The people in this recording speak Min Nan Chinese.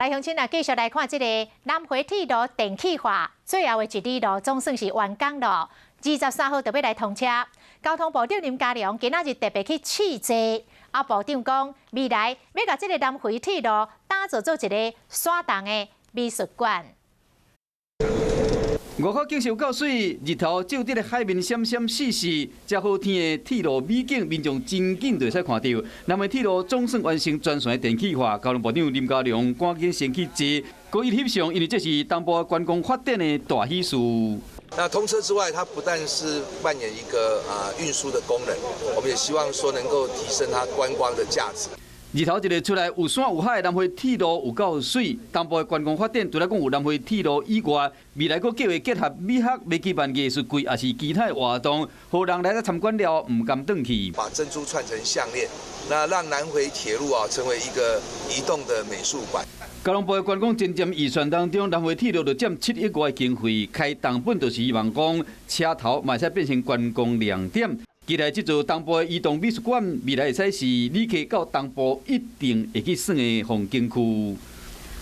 來鄉親啊，繼續來看這個南迴鐵路電氣化最後的一里路，總算是完工咯。23號就欲來通車。交通部長林佳龍今仔日特別去試坐，啊，部長講未來欲共這個南迴鐵路打造做一個徙動的美術館。外口景色夠媠，日頭照佇咧海面閃閃爍爍，遮好天的鐵路美景，民眾真緊就會使看著。南迴鐵路總算完成全線電氣化，交通部長林佳龍趕緊先去坐，閣伊翕相，因為這是東部觀光發展的大喜事。那通車之外，它不但是扮演一個啊運輸的功能，我們也希望說能夠提升它觀光的價值。日頭一日出來，有山有海，南迴鐵路有夠媠。東部的觀光發展，除了講有南迴鐵路以外，未來閣計劃結合美學、欲舉辦藝術季，抑是其他的活動，予人來遮參觀了，毋甘轉去。把珍珠串成項鏈，那讓南迴鐵路啊成為一個移動的美術館。交通部的觀光前瞻預算當中，南迴鐵路就佔7億外經費，開動本就是希望講車頭嘛會使變成觀光亮點。期待這座東部的移動美術館，未來會使是旅客到東部一定會去耍的風景區。